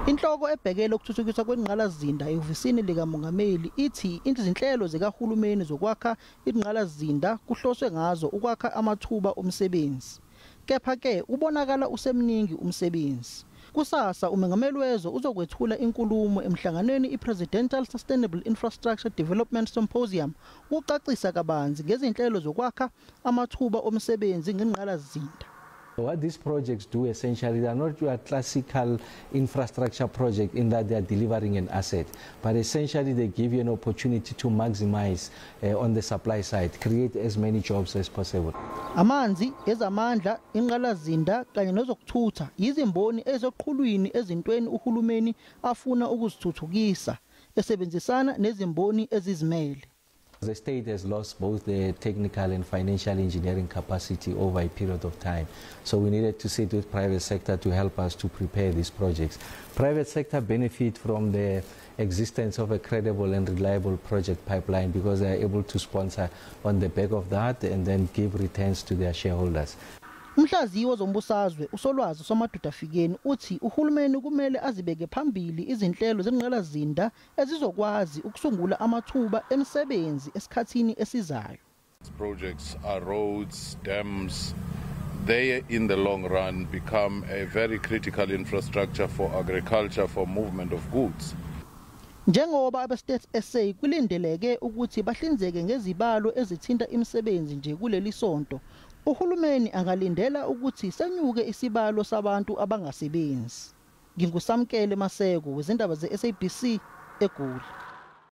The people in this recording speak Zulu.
Inhloko ebhekele ukuthuthukiswa kwengqalasizinda ehhovisini likaMongameli ithi izinhlelo zikahulumeni zokwakha ingqalasizinda kuhloswe ngazo ukwakha amathuba omsebenzi. Kepha-ke ubonakala usemningi umsebenzi. Kusasa umengameli wezwe uzokwethula inkulumo emhlanganweni i-Presidential Sustainable Infrastructure Development Symposium ukucacisa kabanzi ngezinhlelo zokwakha amathuba omsebenzi ngengqalasizinda. What these projects do essentially, they are not your classical infrastructure project in that they are delivering an asset, but essentially they give you an opportunity to maximize on the supply side, create as many jobs as possible. Amanzi, ezamandla, ingqalasizinda kanye nezokuthutha yizimboni ezoqhulwini ezintweni uhulumeni afuna ukuzithuthukisa esebenzisana nezimboni ezizimele. The state has lost both the technical and financial engineering capacity over a period of time. So we needed to sit with private sector to help us to prepare these projects. Private sector benefit from the existence of a credible and reliable project pipeline because they are able to sponsor on the back of that and then give returns to their shareholders. Umhlaziyi wezombusazwe uSolwazi Somadoda Fikeni uthi uhulumeni kumele azibeke phambili izinhlelo zengqalasizinda ezizokwazi ukusungula amathuba emisebenzi esikhathini esizayo. Projects are roads, dams. They in the long run become a very critical infrastructure for agriculture, for movement of goods. Njengoba abe-Stats SA kulindeleke ukuthi bahlinzeke ngezibalo ezithinta imisebenzi nje kuleli sonto, uhulumeni angalindela ukuthi senyuke isibalo sabantu abangasebenzi. NginguSamkele Maseko wezindaba ze-SABC eGoli.